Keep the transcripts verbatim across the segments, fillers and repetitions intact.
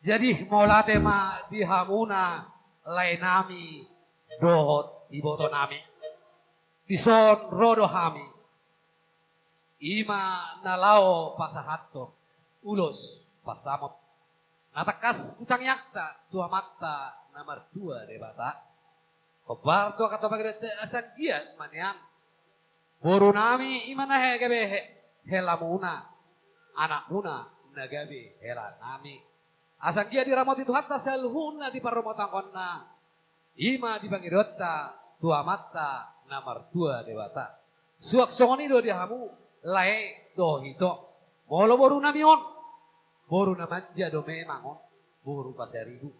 Jadi mauliate ma di hamuna laenami dohot ibotonami. Dison ro do hami, i ma na laho pasahathon ulos pansamot na tangkas di tangiangta tu Amanta na martua Debata. Hombar tu angka na pangidoanta, asa anggiat ma nian borunami i ma na gabe he-, helamuna, anakmuna na gabe helanami. Asa anggiat diramoti Tuhanta saluhutna di parrumatanggaonna, i ma di pangidoanta tu Amanta na martua Debata. Suang songon i do di hamu lae dohot ito. Molo borunami on, boru na manja do memang on, boru Pasaribu.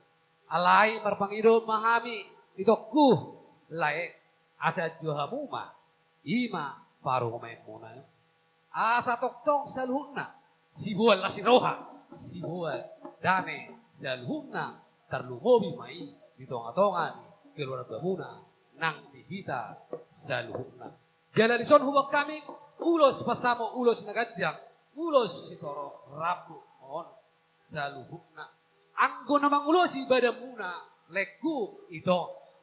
Alai marpangido ma hami, itongku lae, asa anju hamu ma, i ma parumaenmuna. Asa tongtong saluhutna siboan las ni roha, siboan dame saluhutna, tarlumobi ma i di tongatonga ni keluargamuna nang di hita saluhutna. Jala dison huboan hami ulos pansamot, ulos na ganjang, ulos sitorop rambu on saluhutna. Anggo na mangulosi badanmuna, laengku, ito,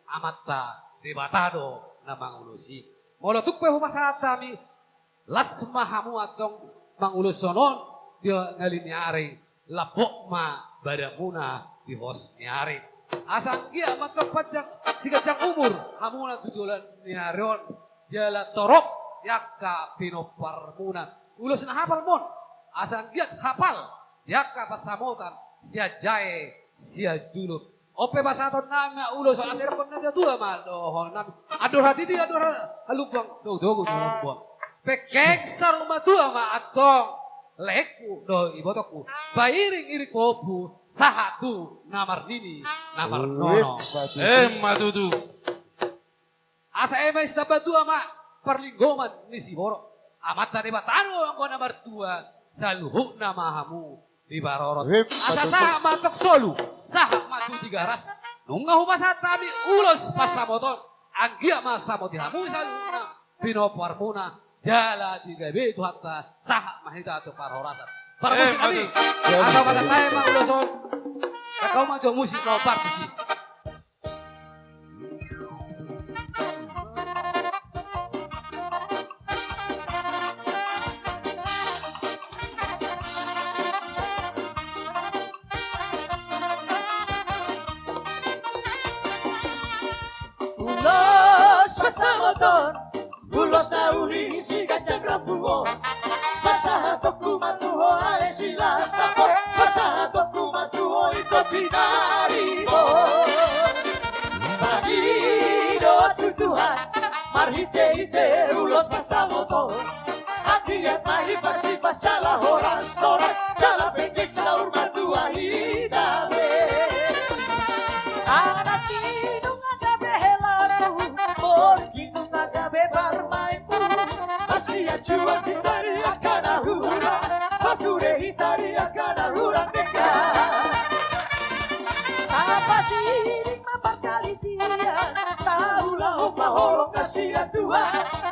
Amanta Debata do na mangulosi. Molo tung pe hupasahat hami, las ma hamu antong mangulosi on di ngali ni ari, lambok ma badanmuna di hos ni ari. Asa anggiat ma antong panjang siganjang umur hamuna tu joloan ni ari on, jala torop di angka pinomparmuna. Ulos na hapal ma on, asa anggiat hapal di angka pansamotan sian jae sian julu. On pe pasahatonnami ma ulos on, asa didokkon na tua-tua ma dohononnami. Andor hatiti, andor ha-, halumpang, togu-togu ni halumpang. Pengkeng saur matua ma antong laengku dohot ibotongku, pairing-iring pahompu sahat tu na marnini na marnono. Wih, ma tutu. Eh, ma tutu. Asa eme sitamba tua ma parlinggoman ni siborok. Amanta Debata do anggo na martua, saluhutna ma hamu diparorot. Hip, asa patutu. Sahat ma antong solu, sahat ma tu Tigaras. Nunga hupasahat hami ulos pansamot on, anggiat ma samoti hamu saluhutna pinomparmuna, jala digabe Tuhanta, sahat ma hita tu parhorasan. Parmusik, eh, hami, patutu. Asa pasahat ma ulos on. Kau ma jo musik, mau parmusik. Ulos pansamot on, ulos na uli siganjang rambu on. Pasahatonku ma tu ho ale Silasapor, pasahatonku ma tu ho ito pinaribot. Mangido tu Tuhan marhite-hite ulos pansamot on, anggiat ma hipasipat jala horas-horas, jala pengkeng saur matua hita be. Anak i nunga gabe helaku, boru i nunga gabe parumaenku. Marsianjuan hita di angka na hurang, parhure hita di angka na hurang denggan. Tapasiring ma parsalisian, taulahon ma holong na sian Tuhan.